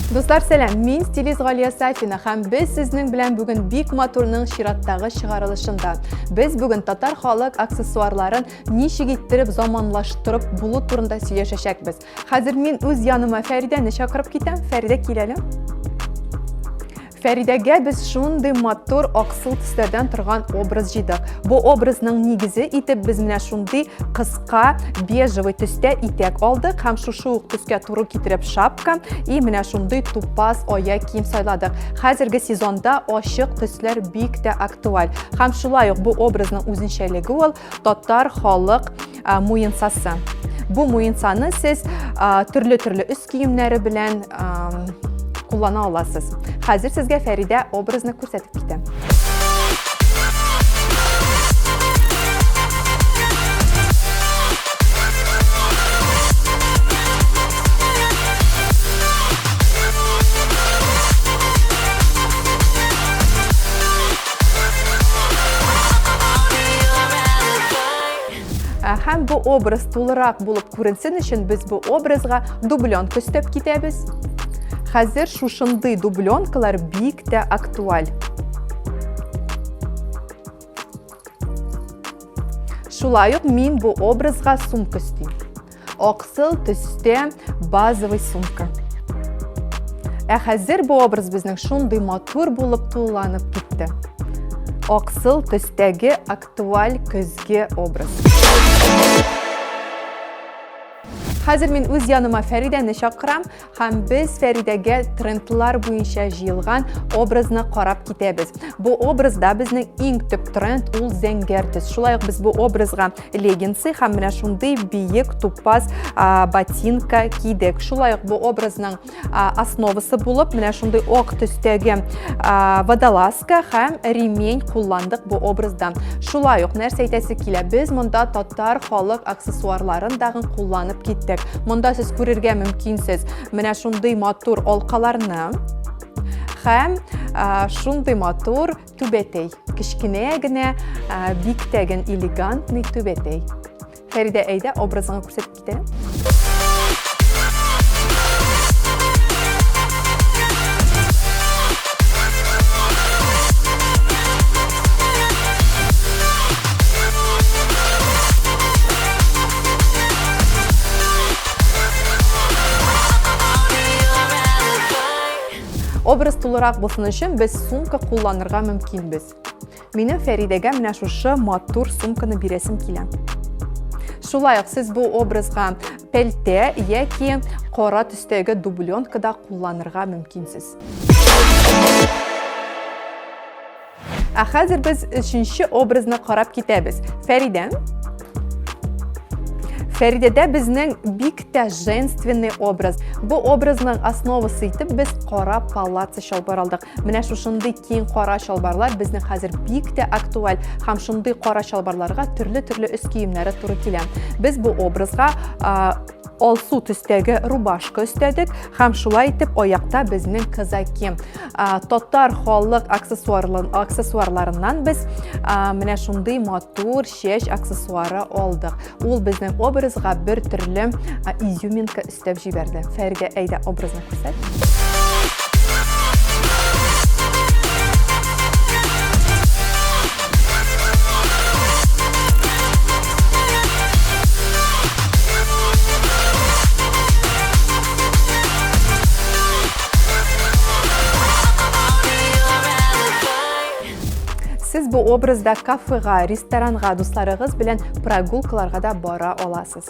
Дуслар, сәлам! Мин стилист Галия Сафина һәм без сезнең белән бүген бик матурның чираттагы чыгарылышында. Без бүген татар халык аксессуарларын ничек иттереп заманлаштырып булу турында сөйләшәчәкбез. Хәзер мин үз яныма Фәридәне чакырып китәм. Фәридә, кил әле. Фәридәгә без шундый матур аксыл төсләрдән торган образ җыйдык. Бу образның нигезе итеп без менә шундый кыска бежевый төстә итәк алдык һәм шушы ук төскә туры китереп шапка и менә шундый тупас аяк кием сайладык. Хәзерге сезонда ачык төсләр бик тә актуаль. Һәм шулай ук бу образның үзенчәлеге ул татар халык муенсасы. Бу муенсаны сез төрле-төрле өс киемнәре белән куллана аласыз. Хәзер сезгә Фәридә образны күрсәтеп китә. Һәм бу образ тулырак булып күренсен өчен без бу образга дубленка өстәп китәбез. Хәзер шушындый дубленкалар бик тә актуаль. Шулай ук мин бу образга сумка өстим. Аксыл төстә базовый сумка. Ә хәзер бу образ безнең шундый матур булып тулыланып китте. Аксыл төстәге актуаль көзге образ. Хәзер мин үз яныма Фәридәне чакырам һәм без Фәридәгә трендлар буенча җыелган образны карап китәбез. Бу образда безнең иң төп тренд ул зәңгәр төс. Шулай ук без бу образга леггинсы һәм менә шундый биек тупас ботинка кидек. Шулай ук бу образның основасы булып менә шундый ак төстәге водолазка һәм ремень кулландык бу образда. Шулай ук нәрсә әйтәсе килә, без монда татар халык аксессуарларын дагын кулланып киттек. Монда сез күрергә мөмкинсез менә шундый матур алкаларны һәм шундый матур Түбәтәй. Кечкенә генә, бик тәген элегантный түбәтәй. Фәридә, әйдә, образыңа күрсәтеп китә. Образ тулырак булсын өчен без сумка кулланырга мөмкинбез. Минем Фәридәгә менә шушы матур сумканы бирәсем килә. Шулай ук сез бу образга пәлтә яки кара төстәге дубленка да кулланырга мөмкинсез. Ә хәзер без өченче образны карап китәбез. Фәридә. Фәридәдә безнең бик тә женственный образ. Бу образның основасы итеп без кара палаццо чалбар алдык. Менә шушындый киң кара чалбарлар безнең хәзер бик тә актуаль һәм шундый кара чалбарларга төрле-төрле өс киемнәре туры килә. Без бу образга алсу төстәге рубашка өстәдек һәм шулай итеп аякта безнең казаки. Татар халык аксессуарларыннан без менә шундый матур чәч аксессуары алдык. Ул безнең образга бер төрле изюминка өстәп җибәрде. Фәридә, әйдә, образны күрсәт. Сез бу образда кафега, ресторанга, дусларыгыз белән прогулкаларга да бара аласыз.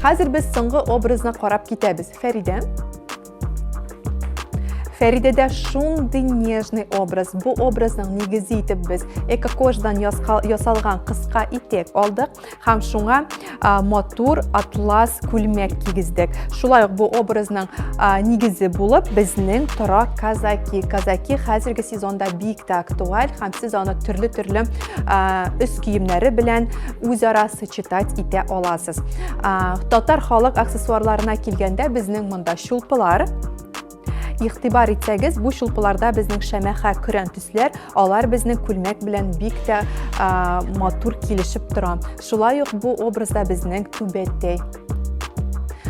Хәзер без соңгы образны карап китәбез. Фәридә. Фәридәдә шундый нежный образ. Бу образның нигезе итеп без экокождан ясалган кыска итек алдык һәм шуңа матур атлас күлмәк кигездек. Шулай ук бу образның нигезе булып безнең тора казаки. Казаки хәзерге сезонда бик тә актуаль һәм сез аны төрле-төрле өс киемнәре белән үзара сочетать итә аласыз. Татар халык аксессуарларына килгәндә безнең монда чулпылар. Игътибар итсәгез, бу чулпыларда безнең шәмәхә көрән төсләр, алар безнең күлмәк белән бик тә матур килешеп тора. Шулай ук бу образда безнең түбәтәй.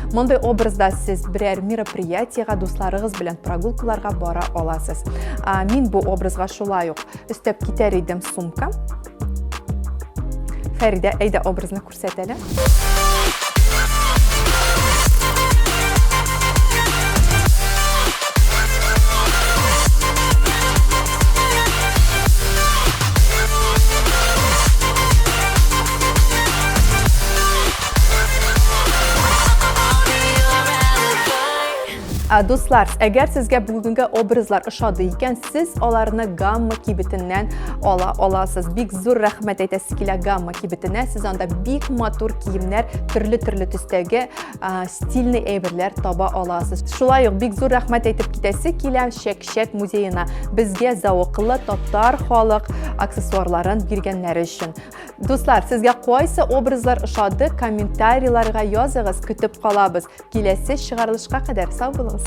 Мондый образда сез берәр мероприятиегә дусларыгыз белән прогулкаларга бара аласыз. Мин бу образга шулай ук өстәп китәр идем сумка. Фәридә, әйдә образны күрсәт әле. Дуслар, әгәр сезгә бүгенге образлар ошады икән, сез аларны Гамма кибетеннән ала аласыз. Бик зур рәхмәт әйтәсе килә Гамма кибетенә. Сез анда бик матур киемнәр, төрле-төрле төстәге стильный әйберләр таба аласыз. Шулай ук бик зур рәхмәт әйтеп китәсе килә Чәк-чәк музеена. Безгә зәвыклы татар халык аксессуарларын биргәннәре өчен. Дуслар, сезгә кайсы образлар ошады, комментарийларга языгыз, көтеп калабыз. Киләсе чыгарылышка кадәр сау булыгыз.